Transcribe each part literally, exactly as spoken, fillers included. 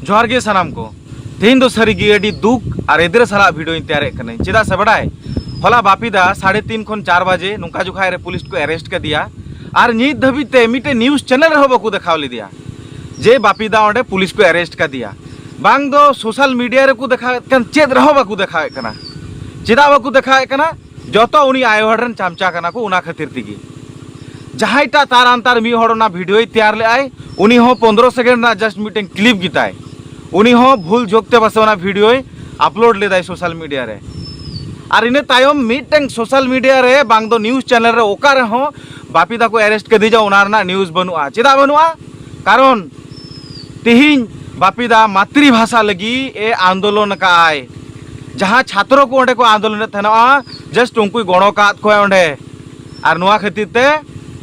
ᱡᱚᱦᱟᱨ ᱜᱮ ᱥᱟᱱᱟᱢ ᱠᱚ᱾ ᱛᱮᱦᱮᱧ ᱫᱚ ᱥᱟᱹᱨᱤ ᱜᱮ ᱟᱹᱰᱤ ᱫᱩᱠ ᱟᱨ ᱮᱫᱽᱨᱮ ᱥᱟᱞᱟᱜ ᱵᱷᱤᱰᱤᱭᱳᱧ ᱛᱮᱭᱟᱨᱮᱫ ᱠᱟᱹᱱᱟᱹᱧ᱾ ᱪᱮᱫᱟᱜ ᱥᱮ ᱵᱟᱰᱟᱭ, ᱦᱚᱞᱟ ᱵᱟᱯᱤᱫᱟ ᱥᱟᱲᱮ ᱛᱤᱱ ᱠᱷᱚᱱ ᱪᱟᱨ ᱵᱟᱡᱮ ᱱᱚᱝᱠᱟ ᱡᱚᱠᱷᱟᱡ ᱨᱮ ᱯᱩᱞᱤᱥ ᱠᱚ ᱮᱨᱮᱥᱴ ᱠᱟᱫᱮᱭᱟ᱾ ᱟᱨ ᱱᱤᱛ ᱫᱷᱟᱹᱵᱤᱡ ᱛᱮ ᱢᱤᱫᱴᱮᱱ ᱱᱤᱭᱩᱡᱽ ᱪᱮᱱᱮᱞ ᱨᱮᱦᱚᱸ ᱵᱟᱠᱚ ᱫᱮᱠᱷᱟᱣ ᱞᱮᱫᱮᱭᱟ ᱡᱮ ᱵᱟᱯᱤᱫᱟ ᱚᱸᱰᱮ ᱯᱩᱞᱤᱥ ᱠᱚ ᱮᱨᱮᱥᱴ ᱠᱟᱫᱮᱭᱟ᱾ ᱵᱟᱝ ᱫᱚ ᱥᱳᱥᱟᱞ ᱢᱤᱰᱤᱭᱟ ᱨᱮᱠᱚ ᱫᱮᱠᱷᱟᱣᱮᱫ ᱠᱟᱱ, ᱪᱮᱫ ᱨᱮᱦᱚᱸ ᱵᱟᱠᱚ ᱫᱮᱠᱷᱟᱣᱮᱫ ᱠᱟᱱᱟ᱾ ᱪᱮᱫᱟᱜ ᱵᱟᱠᱚ ᱫᱮᱠᱷᱟᱣᱮᱫ ᱠᱟᱱᱟ? ᱡᱚᱛᱚ ᱩᱱᱤ ᱟᱭᱳ ᱦᱚᱲ ᱨᱮᱱ ᱪᱟᱢᱪᱟ ᱠᱟᱱᱟ ᱠᱚ, ᱚᱱᱟ ᱠᱷᱟᱹᱛᱤᱨ ᱛᱮᱜᱮ᱾ ᱡᱟᱦᱟᱸᱭᱴᱟᱜ ᱛᱟᱨ ᱟᱱᱛᱟᱨ ᱢᱤᱫ ᱦᱚᱲ ᱚᱱᱟ ᱵᱷᱤᱰᱤᱭᱳᱭ ᱛᱮᱭᱟᱨ ᱞᱮᱫᱟᱭ, ᱩᱱᱤ ᱦᱚᱸ ᱯᱚᱱᱫᱽᱨᱚ ᱥᱮᱠᱮᱱᱰ ᱨᱮᱱᱟᱜ ᱡᱟᱥᱴ ᱢᱤᱫᱴᱮᱱ ᱠᱞᱤᱯ ᱜᱮᱛᱟᱭ, ᱩᱱᱤ ᱦᱚᱸ ᱵᱷᱩᱞ ᱡᱳᱜᱽ ᱛᱮ ᱯᱟᱥᱮ ᱚᱱᱟ ᱵᱷᱤᱰᱤᱭᱳᱭ ᱟᱯᱞᱳᱰ ᱞᱮᱫᱟᱭ ᱥᱳᱥᱟᱞ ᱢᱤᱰᱤᱭᱟ ᱨᱮ᱾ ᱟᱨ ᱤᱱᱟᱹ ᱛᱟᱭᱚᱢ ᱢᱤᱫᱴᱮᱱ ᱥᱳᱥᱟᱞ ᱢᱤᱰᱤᱭᱟ ᱨᱮ ᱵᱟᱝ ᱫᱚ ᱱᱤᱭᱩᱡᱽ ᱪᱮᱱᱮᱞ ᱨᱮ ᱚᱠᱟ ᱨᱮᱦᱚᱸ ᱵᱟᱯᱤᱫᱟ ᱠᱚ ᱮᱨᱮᱥᱴ ᱠᱟᱫᱮᱭᱟ ᱚᱱᱟ ᱨᱮᱱᱟᱜ ᱱᱤᱭᱩᱡᱽ ᱵᱟᱹᱱᱩᱜᱼᱟ᱾ ᱪᱮᱫᱟᱜ ᱵᱟᱹᱱᱩᱜᱼᱟ? ᱠᱟᱨᱚᱱ ᱛᱤᱦᱤᱧ ᱵᱟᱯᱤᱫᱟ ᱢᱟᱛᱨᱤᱵᱷᱟᱥᱟ ᱞᱟᱹᱜᱤᱫ ᱮ ᱟᱱᱫᱳᱞᱚᱱ ᱟᱠᱟᱫᱼᱟᱭ᱾ ᱡᱟᱦᱟᱸ ᱪᱷᱟᱛᱨᱚ ᱠᱚ ᱚᱸᱰᱮ ᱠᱚ ᱟᱱᱫᱳᱞᱚᱱᱮᱫ ᱛᱟᱦᱮᱱᱚᱜᱼᱟ, ᱡᱟᱥᱴ ᱩᱱᱠᱩᱭ ᱜᱚᱲᱚ ᱠᱟᱫ ᱠᱚᱣᱟ ᱚᱸᱰᱮ᱾ ᱟᱨ ᱱᱚᱣᱟ ᱠᱷᱟᱹᱛᱤᱨ ᱛᱮ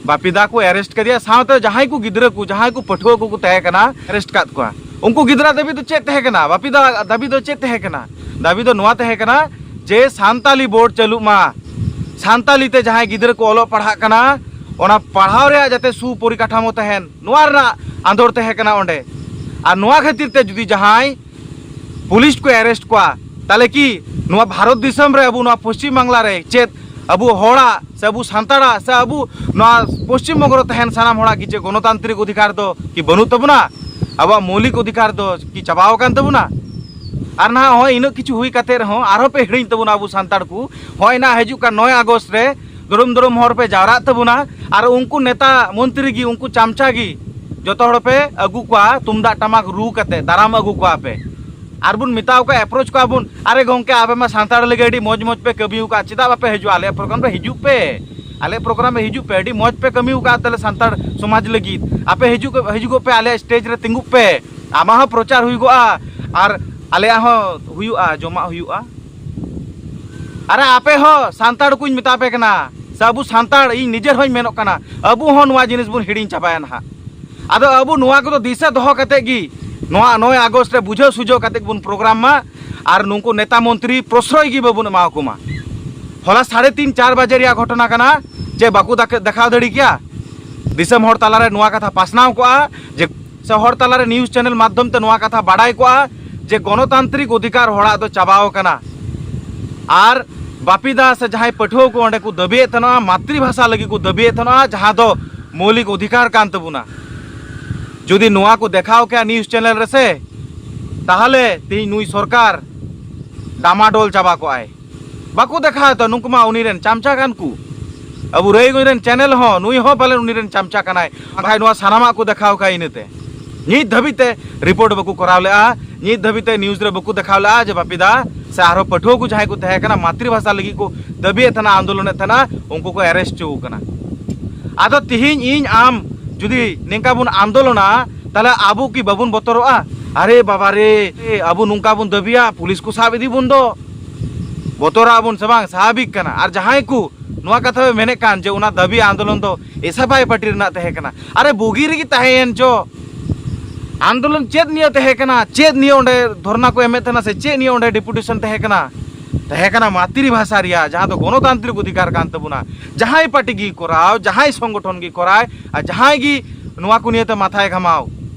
ᱵᱟᱯᱤᱫᱟ ᱠᱚ ᱮᱨᱮᱥᱴ ᱠᱟᱫᱮᱭᱟ, ᱥᱟᱶᱛᱮ ᱡᱟᱦᱟᱸᱭ ᱠᱚ ᱜᱤᱫᱽᱨᱟᱹ ᱠᱚ, ᱡᱟᱦᱟᱸᱭ ᱠᱚ ᱯᱟᱹᱴᱷᱩᱣᱟᱹ ᱠᱚᱠᱚ ᱛᱟᱦᱮᱸ ᱠᱟᱱᱟ, ᱮᱨᱮᱥᱴ ᱠᱟᱫ ᱠᱚᱣᱟ᱾ ᱩᱱᱠᱩ ᱜᱤᱫᱽᱨᱟᱹ ᱫᱟᱹᱵᱤ ᱫᱚ ᱪᱮᱫ ᱛᱟᱦᱮᱸ ᱠᱟᱱᱟ? ᱵᱟᱯᱤᱫᱟ ᱫᱟᱹᱵᱤ ᱫᱚ ᱪᱮᱫ ᱛᱟᱦᱮᱸ ᱠᱟᱱᱟ? ᱫᱟᱹᱵᱤ ᱫᱚ ᱱᱚᱣᱟ ᱛᱟᱦᱮᱸ ᱠᱟᱱᱟ ᱡᱮ ᱥᱟᱱᱛᱟᱞᱤ ᱵᱳᱨᱰ ᱪᱟᱹᱞᱩᱜ ᱢᱟ, ᱥᱟᱱᱛᱟᱞᱤ ᱛᱮ ᱡᱟᱦᱟᱸᱭ ᱜᱤᱫᱽᱨᱟᱹ ᱠᱚ ᱚᱞᱚᱜ ᱯᱟᱲᱦᱟᱜ ᱠᱟᱱᱟ, ᱚᱱᱟ ᱯᱟᱲᱦᱟᱣ ᱨᱮᱭᱟᱜ ᱡᱟᱛᱮ ᱥᱩᱯᱚᱨᱤᱠᱟᱴᱷᱟᱢᱳ ᱛᱟᱦᱮᱱ, ᱱᱚᱣᱟ ᱨᱮᱱᱟᱜ ᱟᱸᱫᱳᱲ ᱛᱟᱦᱮᱸ ᱠᱟᱱᱟ ᱚᱸᱰᱮ᱾ ᱟᱨ ᱱᱚᱣᱟ ᱠᱷᱟᱹᱛᱤᱨ ᱛᱮ ᱡᱩᱫᱤ ᱡᱟᱦᱟᱸᱭ ᱯᱩᱞᱤᱥ ᱠᱚ ᱮᱨᱮᱥᱴ ᱠᱚᱣᱟ, ᱛᱟᱦᱚᱞᱮ ᱠᱤ ᱱᱚᱣᱟ ᱵᱷᱟᱨᱚᱛ ᱫᱤᱥᱚᱢ ᱨᱮ, ᱟᱵᱚ ᱱᱚᱣᱟ ᱯᱚᱥᱪᱤᱢ ᱵᱟᱝᱞᱟ ᱨᱮ ᱪᱮᱫ ᱟᱵᱚ ᱦᱚᱲᱟᱜ ᱥᱮ ᱟᱵᱚ ᱥᱟᱱᱛᱟᱲᱟᱜ ᱥᱮ ᱟᱵᱚ ᱱᱚᱣᱟ ᱯᱚᱥᱪᱤᱢ ᱵᱚᱝᱜᱚ ᱨᱮ ᱛᱟᱦᱮᱱ ᱥᱟᱱᱟᱢ ᱦᱚᱲᱟᱜ ᱠᱤ ᱪᱮᱫ ᱜᱚᱱᱚᱛᱟᱱᱛᱨᱤᱠ ᱚᱫᱷᱤᱠᱟᱨ ᱫᱚ ᱠᱤ ᱵᱟᱹᱱᱩᱜ ᱛᱟᱵᱚᱱᱟ? ᱟᱵᱚᱣᱟᱜ ᱢᱳᱣᱞᱤᱠ ᱚᱫᱷᱤᱠᱟᱨ ᱫᱚ ᱠᱤ ᱪᱟᱵᱟᱣ ᱟᱠᱟᱱ ᱛᱟᱵᱚᱱᱟ? ᱟᱨ ᱱᱟᱦᱟᱜ ᱦᱚᱸᱜᱼᱚᱭ ᱤᱱᱟᱹᱜ ᱠᱤᱪᱷᱩ ᱦᱩᱭ ᱠᱟᱛᱮ ᱨᱮᱦᱚᱸ ᱟᱨᱦᱚᱸ ᱯᱮ ᱦᱤᱲᱤᱧ ᱛᱟᱵᱚᱱᱟ ᱟᱵᱚ ᱥᱟᱱᱛᱟᱲ ᱠᱚ᱾ ᱦᱚᱸᱜᱼᱚᱭ ᱱᱟᱦᱟᱜ ᱦᱤᱡᱩᱜ ᱠᱟᱱ ᱱᱚᱭ ᱟᱜᱚᱥᱴ ᱨᱮ ᱫᱩᱨᱩᱢ ᱫᱩᱨᱩᱢ ᱦᱚᱲ ᱯᱮ ᱡᱟᱣᱨᱟᱜ ᱛᱟᱵᱚᱱᱟ᱾ ᱟᱨ ᱩᱱᱠᱩ ᱱᱮᱛᱟ ᱢᱚᱱᱛᱨᱤ ᱜᱮ, ᱩᱱᱠᱩ ᱪᱟᱢᱪᱟ ᱜᱮ ᱡᱚᱛᱚ ᱦᱚᱲ ᱯᱮ ᱟᱹᱜᱩ ᱠᱚᱣᱟ, ᱛᱩᱢᱫᱟᱜ ᱴᱟᱢᱟᱠ ᱨᱩ ᱠᱟᱛᱮ ᱫᱟᱨᱟᱢ ᱟᱹᱜᱩ ᱠᱚᱣᱟ ᱯᱮ᱾ ᱟᱨ ᱵᱚᱱ ᱢᱮᱛᱟᱣ ᱠᱚᱣᱟ, ᱮᱯᱨᱳᱪ ᱠᱚᱣᱟ ᱵᱚᱱ, "ᱟᱨᱮ ᱜᱚᱢᱠᱮ, ᱟᱯᱮ ᱢᱟ ᱥᱟᱱᱛᱟᱲ ᱞᱟᱹᱜᱤᱫ ᱟᱹᱰᱤ ᱢᱚᱡᱽ ᱢᱚᱡᱽ ᱯᱮ ᱠᱟᱹᱢᱤ ᱟᱠᱟᱫᱼᱟ, ᱪᱮᱫᱟᱜ ᱵᱟᱯᱮ ᱦᱤᱡᱩᱜᱼᱟ? ᱟᱞᱮᱭᱟᱜ ᱯᱨᱳᱜᱨᱟᱢ ᱨᱮ ᱦᱤᱡᱩᱜ ᱯᱮ, ᱟᱞᱮᱭᱟᱜ ᱯᱨᱳᱜᱨᱟᱢ ᱨᱮ ᱦᱤᱡᱩᱜ ᱯᱮ, ᱟᱹᱰᱤ ᱢᱚᱡᱽ ᱯᱮ ᱠᱟᱹᱢᱤ ᱟᱠᱟᱫᱼᱟ ᱛᱟᱦᱞᱮ ᱥᱟᱱᱛᱟᱲ ᱥᱚᱢᱟᱡᱽ ᱞᱟᱹᱜᱤᱫ, ᱟᱯᱮ ᱦᱤᱡᱩᱜ, ᱦᱤᱡᱩᱜᱚᱜ ᱯᱮ, ᱟᱞᱮᱭᱟᱜ ᱥᱴᱮᱡᱽ ᱨᱮ ᱛᱤᱸᱜᱩᱜ ᱯᱮ, ᱟᱢᱟᱜ ᱦᱚᱸ ᱯᱨᱚᱪᱟᱨ ᱦᱩᱭᱩᱜᱚᱜᱼᱟ ᱟᱨ ᱟᱞᱮᱭᱟᱜ ᱦᱚᱸ ᱦᱩᱭᱩᱜᱼᱟ, ᱡᱚᱢᱟᱜ ᱦᱩᱭᱩᱜᱼᱟ᱾" ᱟᱨᱮ ᱟᱯᱮ ᱦᱚᱸ ᱥᱟᱱᱛᱟᱲ ᱠᱚᱧ ᱢᱮᱛᱟ ᱯᱮ ᱠᱟᱱᱟ, ᱥᱮ ᱟᱵᱚ ᱥᱟᱱᱛᱟᱲ, ᱤᱧ ᱱᱤᱡᱮᱨ ᱦᱚᱸᱧ ᱢᱮᱱᱚᱜ ᱠᱟᱱᱟ, ᱟᱵᱚ ᱦᱚᱸ ᱱᱚᱣᱟ ᱡᱤᱱᱤᱥ ᱵᱚᱱ ᱦᱤᱲᱤᱧ ᱪᱟᱵᱟᱭᱟ ᱱᱟᱦᱟᱜ᱾ ᱟᱫᱚ ᱟᱵᱚ ᱱᱚᱣᱟ ᱠᱚᱫᱚ ᱫᱤᱥᱟᱹ ᱫᱚᱦᱚ ᱠᱟᱛᱮ ᱜᱮ ᱱᱚᱣᱟ ᱱᱚᱭ ᱟᱜᱚᱥᱴ ᱨᱮ ᱵᱩᱡᱷᱟᱹᱣ ᱥᱩᱡᱷᱟᱹᱣ ᱠᱟᱛᱮ ᱜᱮᱵᱚᱱ ᱯᱨᱳᱜᱨᱟᱢ ᱢᱟ, ᱟᱨ ᱱᱩᱠᱩ ᱱᱮᱛᱟ ᱢᱚᱱᱛᱨᱤ ᱯᱨᱚᱥᱨᱚᱭ ᱜᱮ ᱵᱟᱵᱚᱱ ᱮᱢᱟ ᱠᱚ ᱢᱟ᱾ ᱦᱚᱞᱟ ᱥᱟᱲᱮ ᱛᱤᱱ ᱪᱟᱨ ᱵᱟᱡᱮ ᱨᱮᱭᱟᱜ ᱜᱷᱚᱴᱚᱱᱟ ᱠᱟᱱᱟ, ᱪᱮ ᱵᱟᱠᱚ ᱫᱟᱠ-, ᱫᱮᱠᱷᱟᱣ ᱫᱟᱲᱮ ᱠᱮᱭᱟ? ᱫᱤᱥᱚᱢ ᱦᱚᱲ ᱛᱟᱞᱟᱨᱮ ᱱᱚᱣᱟ ᱠᱟᱛᱷᱟ ᱯᱟᱥᱱᱟᱣ ᱠᱚᱜᱼᱟ ᱡᱮ ᱥᱮ ᱦᱚᱲ ᱛᱟᱞᱟᱨᱮ news channel ᱢᱟᱫᱽᱫᱷᱚᱢ ᱛᱮ ᱱᱚᱣᱟ ᱠᱟᱛᱷᱟ ᱵᱟᱰᱟᱭ ᱠᱚᱜᱼᱟ ᱡᱮ ᱜᱚᱱᱚᱛᱟᱱᱛᱨᱤᱠ ᱚᱫᱷᱤᱠᱟᱨ ᱦᱚᱲᱟᱜ ᱫᱚ ᱪᱟᱵᱟᱣ ᱟᱠᱟᱱᱟ᱾ ᱟᱨ ᱵᱟᱯᱤᱫᱟ ᱥᱮ ᱡᱟᱦᱟᱸᱭ ᱯᱟᱹᱴᱷᱩᱣᱟᱹ ᱠᱚ ᱚᱸᱰᱮ ᱠᱚ ᱫᱟᱹᱵᱤᱭᱮᱫ ᱛᱟᱦᱮᱱᱟ, ᱢᱟᱛᱨᱤᱵᱷᱟᱥᱟ ᱞᱟᱹᱜᱤᱫ ᱠᱚ ᱫᱟᱹᱵᱤᱭᱮᱫ ᱛᱟᱦᱮᱱᱟ, ᱡᱟᱦᱟᱸ ᱫᱚ ᱢᱳᱣᱞᱤᱠ ᱚᱫᱷᱤᱠᱟᱨ ᱠᱟᱱ ᱛᱟᱵᱚᱱᱟ, ᱡᱩᱫᱤ ᱱᱚᱣᱟ ᱠᱚ ᱫᱮᱠᱷᱟᱣ ᱠᱮᱭᱟ news channel ᱨᱮᱥᱮ, ᱛᱟᱦᱚᱞᱮ ᱛᱮᱦᱮᱧ ᱱᱩᱭ ᱥᱚᱨᱠᱟᱨ ᱰᱟᱢᱟᱰᱳᱞ ᱪᱟᱵᱟ ᱠᱚᱜᱼᱟᱭ᱾ ᱵᱟᱠᱚ ᱫᱮᱠᱷᱟᱣ ᱛᱚ, ᱱᱩᱠᱩ ᱢᱟ ᱩᱱᱤ ᱨᱮᱱ ᱪᱟᱢᱪᱟ ᱠᱟᱱ ᱠᱚ᱾ ᱟᱵᱚ ᱨᱟᱭᱜᱚᱸᱡᱽ ᱨᱮᱱ channel ᱦᱚᱸ, ᱱᱩᱭ ᱦᱚᱸ ᱯᱟᱞᱮᱱ ᱩᱱᱤ ᱨᱮᱱ ᱪᱟᱢᱪᱟ ᱠᱟᱱᱟᱭ, ᱵᱟᱠᱷᱟᱡ ᱱᱚᱣᱟ ᱥᱟᱱᱟᱢᱟᱜ ᱠᱚ ᱫᱮᱠᱷᱟᱣ ᱠᱟᱜᱼᱟ ᱤᱱᱟᱹᱛᱮ᱾ ᱱᱤᱛ ᱫᱷᱟᱹᱵᱤᱡ ᱛᱮ report ᱵᱟᱠᱚ ᱠᱚᱨᱟᱣ ᱞᱮᱜᱼᱟ, ᱱᱤᱛ ᱫᱷᱟᱹᱵᱤᱡ ᱛᱮ news ᱨᱮ ᱵᱟᱠᱚ ᱫᱮᱠᱷᱟᱣ ᱞᱮᱜᱼᱟ ᱡᱮ ᱵᱟᱯᱤᱫᱟ ᱥᱮ ᱟᱨᱦᱚᱸ ᱯᱟᱹᱴᱷᱩᱣᱟᱹ ᱠᱚ ᱡᱟᱦᱟᱸᱭ ᱠᱚ ᱛᱟᱦᱮᱸ ᱠᱟᱱᱟ, ᱢᱟᱛᱨᱤᱵᱷᱟᱥᱟ ᱞᱟᱹᱜᱤᱫ ᱠᱚ ᱫᱟᱹᱵᱤᱭᱮᱫ ᱛᱟᱦᱮᱱᱟ, ᱟᱱᱫᱳᱞᱚᱱᱮᱫ ᱛᱟᱦᱮᱱᱟ, ᱩᱱᱠᱩ ᱠᱚ arrest ᱦᱚᱪᱚ ᱠᱟᱱᱟ᱾ ᱟᱫᱚ ᱛᱤᱦᱤᱧ ᱤᱧ ᱟᱢ ᱡᱩᱫᱤ ᱱᱤᱝᱠᱟ ᱵᱚᱱ ᱟᱱᱫᱳᱞᱚᱱᱟ, ᱛᱟᱦᱞᱮ ᱟᱵᱚ ᱠᱤ ᱵᱟᱵᱚᱱ ᱵᱚᱛᱚᱨᱚᱜᱼᱟ? ᱟᱨᱮ ᱵᱟᱵᱟ ᱨᱮ, ᱟᱵᱚ ᱱᱚᱝᱠᱟ ᱵᱚᱱ ᱫᱟᱹᱵᱤᱭᱟ, ᱯᱩᱞᱤᱥ ᱠᱚ ᱥᱟᱵ ᱤᱫᱤ ᱵᱚᱱ ᱫᱚ, ᱵᱚᱛᱚᱨᱚᱜ ᱟᱵᱚᱱ ᱥᱮ ᱵᱟᱝ? ᱥᱟᱵᱷᱟᱵᱤᱠ ᱠᱟᱱᱟ᱾ ᱟᱨ ᱡᱟᱦᱟᱸᱭ ᱠᱚ ᱱᱚᱣᱟ ᱠᱟᱛᱷᱟ ᱯᱮ ᱢᱮᱱᱮᱫ ᱠᱟᱱ ᱡᱮ ᱚᱱᱟ ᱫᱟᱹᱵᱤ ᱟᱱᱫᱳᱞᱚᱱ ᱫᱚ SFI ᱯᱟᱨᱴᱤ ᱨᱮᱱᱟᱜ ᱛᱟᱦᱮᱸ ᱠᱟᱱᱟ, ᱟᱨᱮ ᱵᱩᱜᱤ ᱨᱮᱜᱮ ᱛᱟᱦᱮᱸᱭᱮᱱ ᱪᱚ, ᱟᱱᱫᱳᱞᱚᱱ ᱪᱮᱫ ᱱᱤᱭᱮ ᱛᱟᱦᱮᱸ ᱠᱟᱱᱟ? ᱪᱮᱫ ᱱᱤᱭᱮ ᱚᱸᱰᱮ ᱫᱷᱚᱨᱱᱟ ᱠᱚ ᱮᱢᱮᱫ ᱛᱟᱦᱮᱱᱟ ᱥᱮ ᱪᱮᱫ ᱱᱤᱭᱮ ᱚᱸᱰᱮ ᱰᱮᱯᱩᱴᱮᱥᱚᱱ ᱛᱟᱦᱮᱸ ᱠᱟᱱᱟ? ᱛᱟᱦᱮᱸ ᱠᱟᱱᱟ ᱢᱟᱛᱨᱤ ᱵᱷᱟᱥᱟ ᱨᱮᱭᱟᱜ, ᱡᱟᱦᱟᱸ ᱫᱚ ᱜᱚᱱᱚᱛᱟᱱᱛᱨᱤᱠ ᱚᱫᱷᱤᱠᱟᱨ ᱠᱟᱱ ᱛᱟᱵᱚᱱᱟ᱾ ᱡᱟᱦᱟᱸᱭ ᱯᱟᱨᱴᱤ ᱜᱮ ᱠᱚᱨᱟᱣ, ᱡᱟᱦᱟᱸᱭ ᱥᱚᱝᱜᱚᱴᱷᱚᱱ ᱜᱮ ᱠᱚᱨᱟᱣ, ᱟᱨ ᱡᱟᱦᱟᱸᱭ ᱜᱮ ᱱᱚᱣᱟ ᱠᱚ ᱱᱤᱭᱮᱛᱮ ᱢᱟᱛᱷᱟᱭ ᱜᱷᱟᱢᱟᱣ,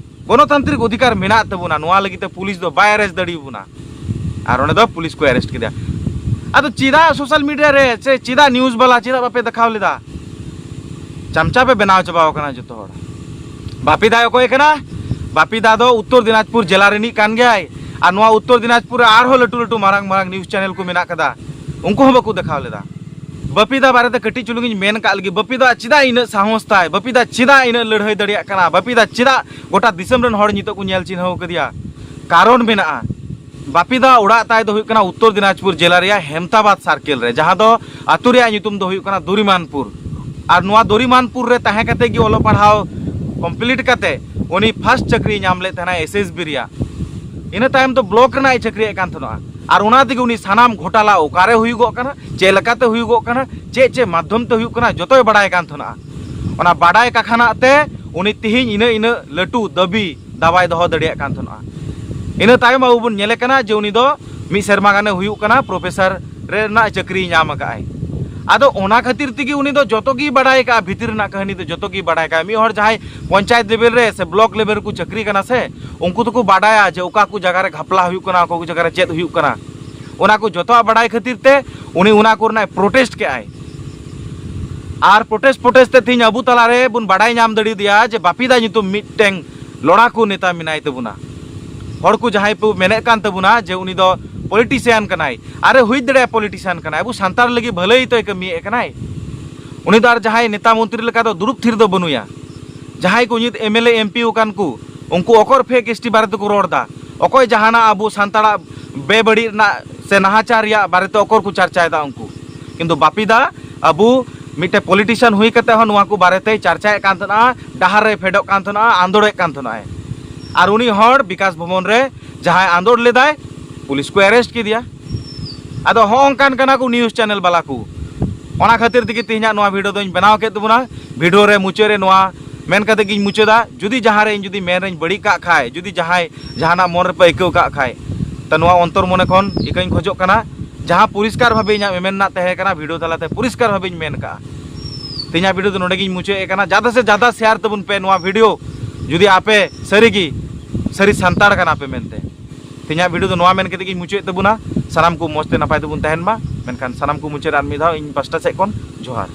ᱜᱚᱱᱚᱛᱟᱱᱛᱨᱤᱠ ᱚᱫᱷᱤᱠᱟᱨ ᱢᱮᱱᱟᱜ ᱛᱟᱵᱚᱱᱟ᱾ ᱱᱚᱣᱟ ᱞᱟᱹᱜᱤᱫ ᱛᱮ ᱯᱩᱞᱤᱥ ᱫᱚ ᱵᱟᱭ arrest ᱫᱟᱲᱮᱭᱟᱵᱚᱱᱟ᱾ ᱟᱨ ᱚᱸᱰᱮ ᱫᱚ ᱯᱩᱞᱤᱥ ᱠᱚ arrest ᱠᱮᱫᱮᱭᱟ᱾ ᱟᱫᱚ ᱪᱮᱫᱟᱜ social media ᱨᱮ ᱥᱮ ᱪᱮᱫᱟᱜ news ᱵᱟᱞᱟ ᱪᱮᱫᱟᱜ ᱵᱟᱯᱮ ᱫᱮᱠᱷᱟᱣ ᱞᱮᱫᱟ? ᱪᱟᱢᱪᱟ ᱯᱮ ᱵᱮᱱᱟᱣ ᱪᱟᱵᱟᱣ ᱠᱟᱱᱟ ᱡᱚᱛᱚ ᱦᱚᱲ᱾ ᱵᱟᱯᱤᱫᱟᱭ ᱚᱠᱚᱭ ᱠᱟᱱᱟ? ᱵᱟᱯᱤᱫᱟ ᱫᱚ ᱩᱛᱛᱚᱨ ᱫᱤᱱᱟᱡᱽᱯᱩᱨ ᱡᱮᱞᱟ ᱨᱤᱱᱤᱡ ᱠᱟᱱ ᱜᱮᱭᱟᱭ᱾ ᱟᱨ ᱱᱚᱣᱟ ᱩᱛᱛᱚᱨ ᱫᱤᱱᱟᱡᱽᱯᱩᱨ ᱨᱮ ᱟᱨᱦᱚᱸ ᱞᱟᱹᱴᱩ ᱞᱟᱹᱴᱩ ᱢᱟᱨᱟᱝ ᱢᱟᱨᱟᱝ news channel ᱠᱚ ᱢᱮᱱᱟᱜ ᱠᱟᱫᱟ, ᱩᱱᱠᱩ ᱦᱚᱸ ᱵᱟᱠᱚ ᱫᱮᱠᱷᱟᱣ ᱞᱮᱫᱟ᱾ ᱵᱟᱯᱤᱫᱟ ᱵᱟᱨᱮᱛᱮ ᱠᱟᱹᱴᱤᱡ ᱪᱩᱞᱩᱝ ᱤᱧ ᱢᱮᱱ ᱠᱟᱜ ᱞᱮᱜᱮ, ᱵᱟᱯᱤᱫᱟ ᱪᱮᱫᱟᱜ ᱤᱱᱟᱹᱜ ᱥᱟᱦᱚᱥ ᱛᱟᱭ? ᱵᱟᱯᱤᱫᱟ ᱪᱮᱫᱟᱜ ᱤᱱᱟᱹᱜ ᱞᱟᱹᱲᱦᱟᱹᱭ ᱫᱟᱲᱮᱭᱟᱜ ᱠᱟᱱᱟ? ᱵᱟᱯᱤᱫᱟ ᱪᱮᱫᱟᱜ ᱜᱚᱴᱟ ᱫᱤᱥᱚᱢ ᱨᱮᱱ ᱦᱚᱲ ᱱᱤᱛᱚᱜ ᱠᱚ ᱧᱮᱞ ᱪᱤᱱᱦᱟᱹᱣ ᱠᱟᱫᱮᱭᱟ? ᱠᱟᱨᱚᱱ ᱢᱮᱱᱟᱜᱼᱟ᱾ ᱵᱟᱯᱤᱫᱟ ᱚᱲᱟᱜ ᱛᱟᱭ ᱫᱚ ᱦᱩᱭᱩᱜ ᱠᱟᱱᱟ ᱩᱛᱛᱚᱨ ᱫᱤᱱᱟᱡᱽᱯᱩᱨ ᱡᱮᱞᱟ ᱨᱮᱭᱟᱜ ᱦᱮᱢᱛᱟᱵᱟᱫᱽ circle ᱨᱮ, ᱡᱟᱦᱟᱸ ᱫᱚ ᱟᱹᱛᱩ ᱨᱮᱭᱟᱜ ᱧᱩᱛᱩᱢ ᱫᱚ ᱦᱩᱭᱩᱜ ᱠᱟᱱᱟ ᱫᱚᱨᱤᱢᱟᱱᱯᱩᱨ᱾ ᱟᱨ ᱱᱚᱣᱟ ᱫᱚᱨᱤᱢᱟᱱᱯᱩᱨ ᱨᱮ ᱛᱟᱦᱮᱸ ᱠᱟᱛᱮ ᱜᱮ ᱚᱞᱚᱜ ᱯᱟᱲᱦᱟᱣ complete ᱠᱟᱛᱮ ᱩᱱᱤ first ᱪᱟᱹᱠᱨᱤᱭ ᱧᱟᱢ ᱞᱮᱫ ᱛᱟᱦᱮᱱᱟ SSB ᱨᱮᱭᱟᱜ᱾ ᱤᱱᱟᱹ ᱛᱟᱭᱚᱢ ᱫᱚ block ᱨᱮᱱᱟᱜ ᱮ ᱪᱟᱹᱠᱨᱤᱭᱮᱫ ᱠᱟᱱ ᱛᱟᱦᱮᱱᱟ᱾ ᱟᱨ ᱚᱱᱟ ᱛᱮᱜᱮ ᱩᱱᱤ ᱥᱟᱱᱟᱢ ᱜᱷᱚᱴᱟᱞᱟ ᱚᱠᱟᱨᱮ ᱦᱩᱭᱩᱜᱚᱜ ᱠᱟᱱᱟ, ᱪᱮᱫ ᱞᱮᱠᱟᱛᱮ ᱦᱩᱭᱩᱜᱚᱜ ᱠᱟᱱᱟ, ᱪᱮᱫ ᱪᱮᱫ ᱢᱟᱫᱽᱫᱷᱚᱢ ᱛᱮ ᱦᱩᱭᱩᱜ ᱠᱟᱱᱟ, ᱡᱚᱛᱚᱭ ᱵᱟᱰᱟᱭ ᱠᱟᱱ ᱛᱟᱦᱮᱱᱟ᱾ ᱚᱱᱟ ᱵᱟᱰᱟᱭ ᱠᱟᱠᱷᱟᱱᱟᱜ ᱛᱮ ᱩᱱᱤ ᱛᱤᱦᱤᱧ ᱤᱱᱟᱹ ᱤᱱᱟᱹ ᱞᱟᱹᱴᱩ ᱫᱟᱹᱵᱤ ᱫᱟᱣᱟᱭ ᱫᱚᱦᱚ ᱫᱟᱲᱮᱭᱟᱜ ᱠᱟᱱ ᱛᱟᱦᱮᱱᱟ᱾ ᱤᱱᱟᱹ ᱛᱟᱭᱚᱢ ᱟᱵᱚ ᱵᱚᱱ ᱧᱮᱞᱮ ᱠᱟᱱᱟ ᱡᱮ ᱩᱱᱤ ᱫᱚ ᱢᱤᱫ ᱥᱮᱨᱢᱟ ᱜᱟᱱᱮ ᱦᱩᱭᱩᱜ ᱠᱟᱱᱟ, professor ᱨᱮᱱᱟᱜ ᱪᱟᱹᱠᱨᱤᱭ ᱧᱟᱢ ᱟᱠᱟᱫᱼᱟᱭ᱾ ᱟᱫᱚ ᱚᱱᱟ ᱠᱷᱟᱹᱛᱤᱨ ᱛᱮᱜᱮ ᱩᱱᱤ ᱫᱚ ᱡᱚᱛᱚ ᱜᱮᱭ ᱵᱟᱰᱟᱭ ᱠᱟᱜᱼᱟ, ᱵᱷᱤᱛᱤᱨ ᱨᱮᱱᱟᱜ ᱠᱟᱹᱦᱱᱤ ᱫᱚ ᱡᱚᱛᱚ ᱜᱮᱭ ᱵᱟᱰᱟᱭ ᱠᱟᱜᱼᱟ᱾ ᱢᱤᱫ ᱦᱚᱲ ᱡᱟᱦᱟᱸᱭ ᱯᱚᱧᱪᱟᱭᱮᱛ ᱞᱮᱵᱮᱞ ᱨᱮ ᱥᱮ ᱵᱞᱚᱠ ᱞᱮᱵᱮᱞ ᱨᱮᱠᱚ ᱪᱟᱹᱠᱨᱤ ᱠᱟᱱᱟ ᱥᱮ, ᱩᱱᱠᱩ ᱫᱚᱠᱚ ᱵᱟᱰᱟᱭᱟ ᱡᱮ ᱚᱠᱟ ᱠᱚ ᱡᱟᱭᱜᱟ ᱨᱮ ᱜᱷᱟᱯᱞᱟ ᱦᱩᱭᱩᱜ ᱠᱟᱱᱟ, ᱚᱠᱟ ᱠᱚ ᱡᱟᱭᱜᱟ ᱨᱮ ᱪᱮᱫ ᱦᱩᱭᱩᱜ ᱠᱟᱱᱟ, ᱚᱱᱟ ᱠᱚ ᱡᱚᱛᱚᱣᱟᱜ ᱵᱟᱰᱟᱭ ᱠᱷᱟᱹᱛᱤᱨ ᱛᱮ ᱩᱱᱤ ᱚᱱᱟ ᱠᱚᱨᱮᱱᱟᱜ ᱯᱨᱚᱴᱮᱥᱴ ᱠᱮᱜᱼᱟᱭ᱾ ᱟᱨ ᱯᱨᱚᱴᱮᱥᱴ ᱯᱨᱚᱴᱮᱥᱴ ᱛᱮ ᱛᱮᱦᱮᱧ ᱟᱵᱚ ᱛᱟᱞᱟᱨᱮ ᱵᱚᱱ ᱵᱟᱰᱟᱭ ᱧᱟᱢ ᱫᱟᱲᱮᱭᱟᱫᱮᱭᱟ ᱡᱮ ᱵᱟᱯᱤᱫᱟ ᱧᱩᱛᱩᱢ ᱢᱤᱫᱴᱮᱱ ᱞᱚᱲᱟᱠᱩ ᱱᱮᱛᱟ ᱢᱮᱱᱟᱭ ᱛᱟᱵᱚᱱᱟ᱾ ᱦᱚᱲ ᱠᱚ ᱡᱟᱦᱟᱸᱭ ᱠᱚ ᱢᱮᱱᱮᱫ ᱠᱟᱱ ᱛᱟᱵᱚᱱᱟ ᱡᱮ ᱩᱱᱤ ᱫᱚ ᱯᱚᱞᱤᱴᱤᱥᱤᱭᱟᱱ ᱠᱟᱱᱟᱭ, ᱟᱨᱮ ᱦᱩᱭ ᱫᱟᱲᱮᱭᱟᱜᱼᱟ ᱯᱚᱞᱤᱴᱤᱥᱤᱭᱟᱱ ᱠᱟᱱᱟᱭ, ᱟᱵᱚ ᱥᱟᱱᱛᱟᱲ ᱞᱟᱹᱜᱤᱫ ᱵᱷᱟᱹᱞᱟᱹᱭ ᱛᱚᱭ ᱠᱟᱹᱢᱤᱭᱮᱫ ᱠᱟᱱᱟᱭ᱾ ᱩᱱᱤ ᱫᱚ ᱟᱨ ᱡᱟᱦᱟᱸᱭ ᱱᱮᱛᱟ ᱢᱚᱱᱛᱨᱤ ᱞᱮᱠᱟ ᱫᱚ ᱫᱩᱲᱩᱵ ᱛᱷᱤᱨ ᱫᱚ ᱵᱟᱹᱱᱩᱭᱟ᱾ ᱡᱟᱦᱟᱸᱭ ᱠᱚ ᱱᱤᱛ M L A, M P ᱟᱠᱟᱱ ᱠᱚ, ᱩᱱᱠᱩ ᱚᱠᱚᱨ ᱯᱷᱮᱠ ᱮᱥ ᱴᱤ ᱵᱟᱨᱮ ᱛᱮᱠᱚ ᱨᱚᱲ ᱮᱫᱟ? ᱚᱠᱚᱭ ᱡᱟᱦᱟᱱᱟᱜ ᱟᱵᱚ ᱥᱟᱱᱛᱟᱲᱟᱜ ᱵᱮᱵᱟᱹᱲᱤᱡ ᱨᱮᱱᱟᱜ ᱥᱮ ᱱᱟᱦᱟᱪᱟᱨ ᱨᱮᱭᱟᱜ ᱵᱟᱨᱮᱛᱮ ᱚᱠᱚᱨ ᱠᱚ ᱪᱟᱨᱪᱟᱭᱮᱫᱟ ᱩᱱᱠᱩ? ᱠᱤᱱᱛᱩ ᱵᱟᱯᱤᱫᱟ ᱟᱵᱚ ᱢᱤᱫᱴᱮᱱ ᱯᱚᱞᱤᱴᱤᱥᱤᱭᱟᱱ ᱦᱩᱭ ᱠᱟᱛᱮ ᱦᱚᱸ ᱱᱚᱣᱟ ᱠᱚ ᱵᱟᱨᱮᱛᱮᱭ ᱪᱟᱨᱪᱟᱭᱮᱫ ᱠᱟᱱ ᱛᱟᱦᱮᱱᱟ, ᱰᱟᱦᱟᱨ ᱨᱮᱭ ᱯᱷᱮᱰᱚᱜ ᱠᱟᱱ ᱛᱟᱦᱮᱱᱟ, ᱟᱱᱫᱳᱲᱮᱫ ᱠᱟᱱ ᱛᱟᱦᱮᱱᱟᱭ᱾ ᱟᱨ ᱩᱱᱤ ᱦᱚᱲ ᱵᱤᱠᱟᱥ ᱵᱷᱚᱵᱚᱱ ᱨᱮ ᱡᱟᱦᱟᱸᱭ ᱟᱱᱫᱳᱲ ᱞᱮᱫᱟᱭ, ᱯᱩᱞᱤᱥ ᱠᱚ ᱮᱨᱮᱥᱴ ᱠᱮᱫᱮᱭᱟ᱾ ᱟᱫᱚ ᱦᱚᱸᱜᱼᱚ ᱱᱚᱝᱠᱟᱱ ᱠᱟᱱᱟ ᱠᱚ ᱱᱤᱭᱩᱡᱽ ᱪᱮᱱᱮᱞ ᱵᱟᱞᱟ ᱠᱚ᱾ ᱚᱱᱟ ᱠᱷᱟᱹᱛᱤᱨ ᱛᱮᱜᱮ ᱛᱮᱦᱮᱧᱟᱜ ᱱᱚᱣᱟ ᱵᱷᱤᱰᱤᱭᱳ ᱫᱚᱧ ᱵᱮᱱᱟᱣ ᱠᱮᱫ ᱛᱟᱵᱚᱱᱟ᱾ ᱵᱷᱤᱰᱤᱭᱳ ᱨᱮ ᱢᱩᱪᱟᱹᱫ ᱨᱮ ᱱᱚᱣᱟ ᱢᱮᱱ ᱠᱟᱛᱮ ᱜᱤᱧ ᱢᱩᱪᱟᱹᱫᱟ, ᱡᱩᱫᱤ ᱡᱟᱦᱟᱸ ᱨᱮ ᱤᱧ ᱡᱩᱫᱤ ᱢᱮᱱ ᱨᱮᱧ ᱵᱟᱹᱲᱤᱡ ᱠᱟᱜ ᱠᱷᱟᱡ, ᱡᱩᱫᱤ ᱡᱟᱦᱟᱸᱭ ᱡᱟᱦᱟᱱᱟᱜ ᱢᱚᱱ ᱨᱮᱯᱮ ᱟᱹᱭᱠᱟᱹᱣ ᱠᱟᱜ ᱠᱷᱟᱡ, ᱛᱚ ᱱᱚᱣᱟ ᱚᱱᱛᱚᱨ ᱢᱚᱱᱮ ᱠᱷᱚᱱ ᱤᱠᱟᱹᱧ ᱠᱷᱚᱡᱚᱜ ᱠᱟᱱᱟ, ᱡᱟᱦᱟᱸ ᱯᱚᱨᱤᱥᱠᱟᱨ ᱵᱷᱟᱵᱮ ᱤᱧᱟᱹᱜ ᱢᱮᱢᱮᱱ ᱨᱮᱱᱟᱜ ᱛᱟᱦᱮᱸ ᱠᱟᱱᱟ, ᱵᱷᱤᱰᱤᱭᱳ ᱛᱟᱞᱟᱛᱮ ᱯᱚᱨᱤᱥᱠᱟᱨ ᱵᱷᱟᱵᱮᱧ ᱢᱮᱱ ᱠᱟᱜᱼᱟ᱾ ᱛᱮᱦᱮᱧᱟᱜ ᱵᱷᱤᱰᱤᱭᱳ ᱫᱚ ᱱᱚᱰᱮ ᱜᱤᱧ ᱢᱩᱪᱟᱹᱫ ᱮᱫ ᱠᱟᱱᱟ᱾ ᱡᱟᱫᱟ ᱥᱮ ᱡᱟᱫᱟ ᱥᱮᱭᱟᱨ ᱛᱟᱵᱚᱱ ᱯᱮ ᱱᱚᱣᱟ ᱵᱷᱤᱰᱤᱭᱳ, ᱡᱩᱫᱤ ᱟᱯᱮ ᱥᱟᱹᱨᱤᱜᱮ ᱥᱟᱹᱨᱤ ᱥᱟᱱᱛᱟᱲ ᱠᱟᱱᱟ ᱯᱮ ᱢᱮᱱᱛᱮ᱾ ᱛᱮᱦᱮᱧᱟᱜ ᱵᱷᱤᱰᱤᱭᱳ ᱫᱚ ᱱᱚᱣᱟ ᱢᱮᱱ ᱠᱟᱛᱮ ᱜᱤᱧ ᱢᱩᱪᱟᱹᱫ ᱛᱟᱵᱚᱱᱟ᱾ ᱥᱟᱱᱟᱢ ᱠᱚ ᱢᱚᱡᱽ ᱛᱮ ᱱᱟᱯᱟᱭ ᱛᱮᱵᱚᱱ ᱛᱟᱦᱮᱱ ᱢᱟ᱾ ᱢᱮᱱᱠᱷᱟᱱ ᱥᱟᱱᱟᱢ ᱠᱚ ᱢᱩᱪᱟᱹᱫ ᱨᱮ ᱟᱨ ᱢᱤᱫ ᱫᱷᱟᱣ ᱤᱧ ᱯᱟᱥᱴᱟ ᱥᱮᱫ ᱠᱷᱚᱱ ᱡᱚᱦᱟᱨ᱾